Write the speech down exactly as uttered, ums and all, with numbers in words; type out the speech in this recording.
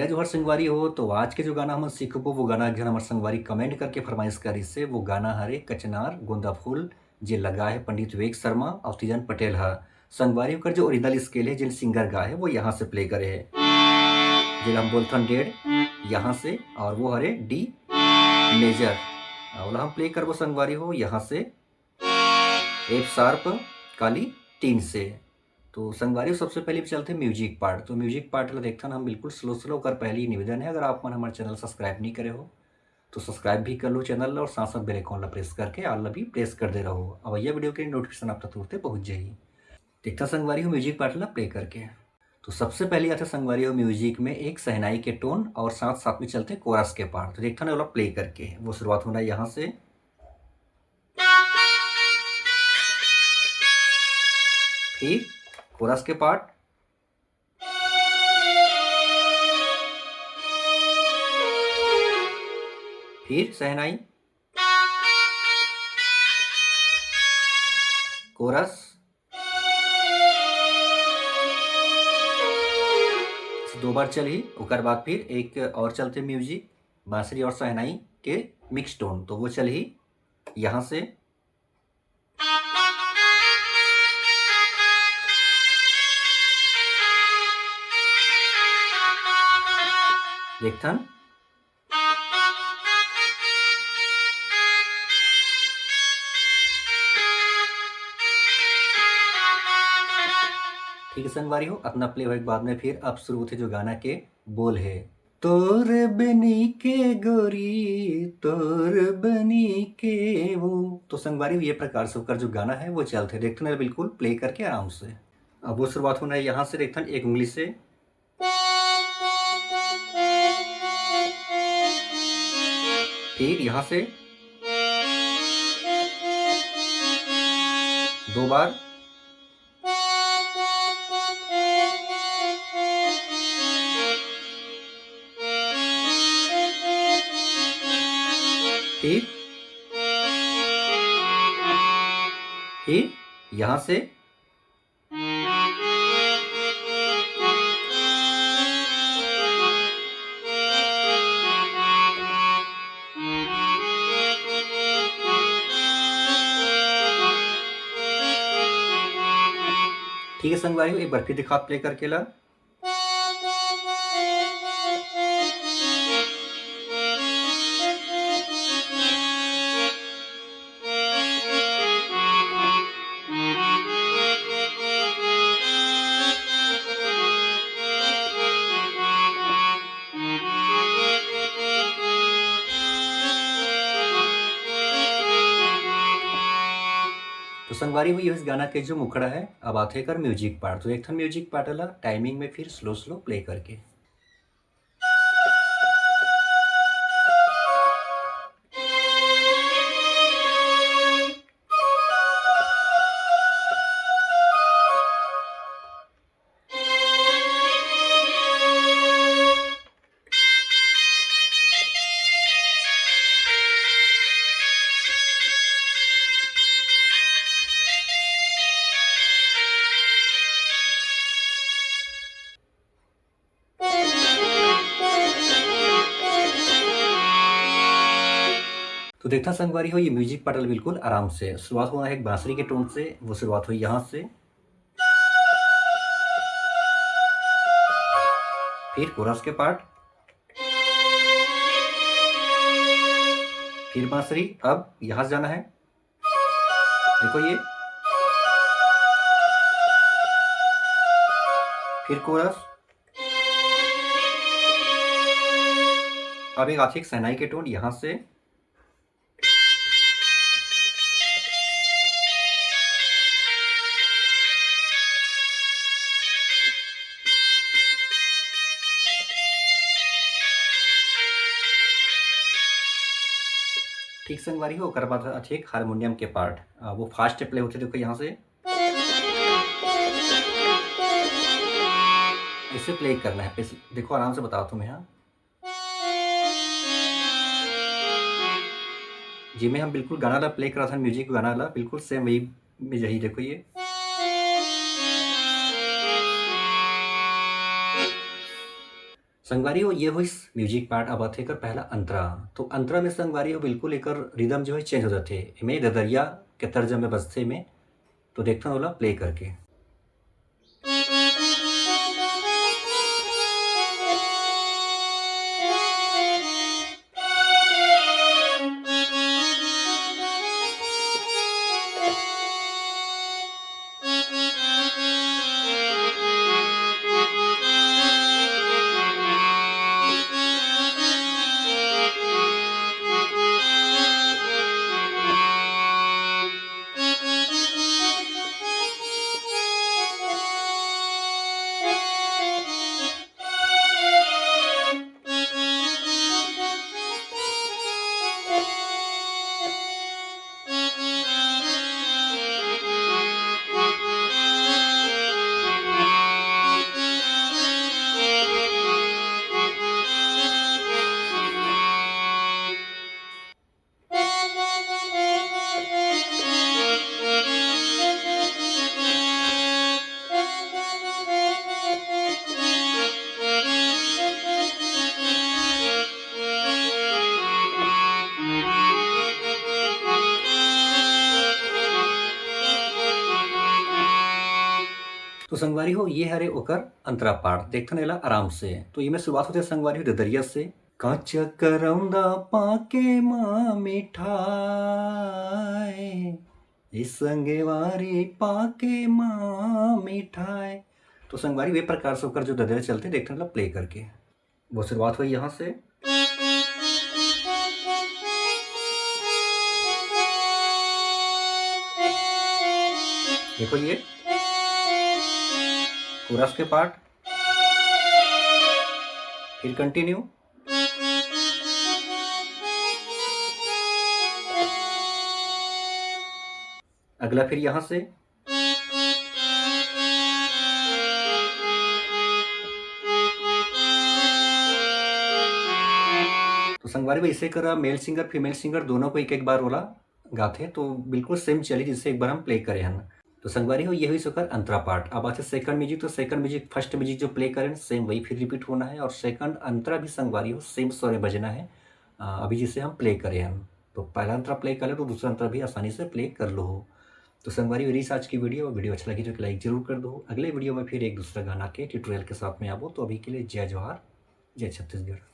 जय जोहार संगवारी हो। तो आज के जो गाना हमन सीखबो, वो गाना एक झन हमर संगवारी कमेंट करके फरमाइश करिस हे। वो गाना हरे कचनार गोंदा फूल, जे लगाए हे पंडित विवेक शर्मा अउ तीजन पटेल ह। संगवारी, ओकर जो ओरिजिनल स्केल हे, जेन सिंगर गाए हे, वो यहाँ से प्ले करे हे, जेला हम बोलथन डेड, यहाँ से, और वो हरे डी मेजर। ओला हम प्ले करबो संगवारी हो यहाँ से, एफ शार्प काली तीन से। तो संगवारी, सबसे पहले चलथे म्यूजिक पार्ट। तो म्यूजिक पार्ट ला देखथन हम बिल्कुल स्लो स्लो। ओकर पहले ही निवेदन है, अगर आप मन हमर चैनल सब्सक्राइब नहीं करे हो, तो सब्सक्राइब भी कर लो चैनल ला, और साथ साथ बेल आइकन ला प्रेस करके ऑल ला भी प्रेस कर दे रहो। अवइया वीडियो के नोटिफिकेशन आप तक तुरते पहुंच जाही। देखथन संगवारी हो म्यूजिक पार्ट ला प्ले करके। तो सबसे पहले आथे संगवारी हो म्यूजिक में एक शहनाई के टोन, और साथ साथ में चलथे कोरस के पार्ट। तो देखथन ओला प्ले करके, वो शुरुआत होना यहाँ से, फिर कोरस के पार्ट, फिर शहनाई, कोरस, दो बार चलही, ओकर बाद फिर एक और चलथे म्यूजिक, बांसुरी और शहनाई के मिक्स टोन, तो वो चलही यहाँ से। देखथन। ठीक है संगवारी हो, अतना प्ले होए के बाद में फिर अब शुरू होथे जो गाना के बोल हे, तोर बनी के गोरी, तोर बनी के वो। तो संगवारी हो, ये प्रकार से ओकर जो गाना है वो चलथे। देखथन बिल्कुल प्ले करके आराम से। अब वो शुरुआत होना है यहाँ से, देखथन एक उंगली से, फिर यहाँ से दो बार, फिर, फिर यहाँ से। ठीक है संगवारी हो, एक बार फिर दिखात प्ले करके ला। तो संगवारी हो, ये इस गाना के जो मुखड़ा है, अब आथे कर म्यूजिक पार्ट। तो एक ठन म्यूजिक पार्ट वाला टाइमिंग में फिर स्लो स्लो प्ले करके। तो देखना संगवारी हो, ये म्यूजिक पार्ट बिल्कुल आराम से शुरुआत हुआ है एक बांसुरी के टोन से, वो शुरुआत हुई यहाँ से, फिर कोरस के पार्ट, फिर बांसुरी। अब यहाँ से जाना है, देखो ये, फिर कोरस। अब एक आथिक शहनाई के टोन यहाँ से, ठीक संगवारी हो, ओकर बाद आथे एक हारमोनियम के पार्ट, वो फास्ट प्ले होथे, देखो यहाँ से इसे प्ले करना है। देखो आराम से बतावत हूँ मैं, हाँ। जिमे हम बिल्कुल गाना ला प्ले करत हन, म्यूजिक गाना ला बिल्कुल सेम वही में जाही। देखो ये संगवारी हो, ये होइस music part। अब आथे एकर पहला अंतरा। तो अंतरा में संगवारी हो, बिल्कुल एकर rhythm जो है change हो जाथे। एमे ददरिया के तर्ज में बजथे में। तो देखथन ओला play करके। तो संगवारी हो, ये हरे ओकर अंतरा part। देखथन एला आराम से। तो ये में शुरुआत होथे संगवारी हो ददरिया से। कांच करौंदा पाके मा मिठाई, ए संगवारी पाके मा मिठाई। तो संगवारी, वे प्रकार से ओकर जो ददरिया चलथे, देखथन एला play करके। वो शुरुआत होही यहाँ से। देखो ये chorus के part, फिर continue, अगला फिर यहाँ से। तो संगवारी भाई, इसे करा male singer, female singer दोनों को एक एक बार ओला गाथे, तो बिल्कुल same चली जिससे एक बार हम play करे हन। तो संगवारी हो, ये होइस ओकर अंतरा part। अब आथे second music। तो second music, first music जो play करेन, same वही फिर repeat होना है, और second अंतरा भी संगवारी हो same स्वर में बजना है, अ, अभी जिसे हम play करे हन। तो पहला अंतरा play कर ले तो दूसरा अंतरा भी आसानी से play कर लो हो। तो संगवारी, मेरी आज की video, video अच्छा लगी तो like जरूर कर दो। अगले video में फिर एक दूसरा गाना के tutorial के साथ में आबो। तो अभी के लिए जय जोहार, जय छत्तीसगढ़।